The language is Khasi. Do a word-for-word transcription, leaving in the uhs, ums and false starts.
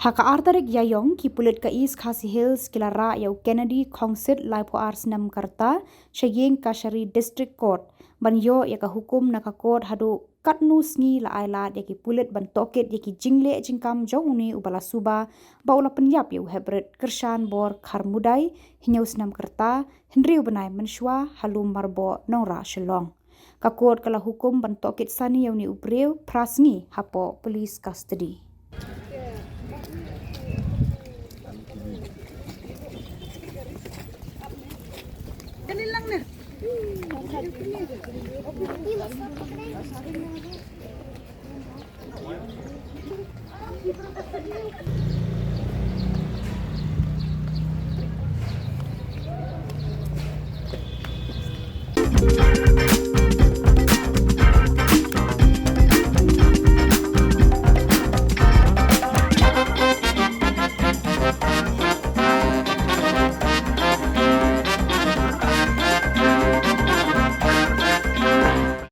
Ha ka ar tarik Ïaïong, ki pulit ka East Khasi Hills ki la rah ïa u Kennedy Khongsit, laiphew ar snem ka rta, sha ïing kashari District Court ban ïoh ïa ka hukum na ka court haduh katno sngi la ai lad ïa ki pulit ban tohkit ïa ki jingleh jingkam jong une uba la suba ba u la pynïap ïa u heprit Kyrshan Borkharmudai, hynñiew snem ka rta, hynriew bnai mynshuwa, ha lum Marboh, Nongrah, Shillong. Ka court ka la hukum ban tohkit sani ïa une u briew phra sngi hapoh police custody.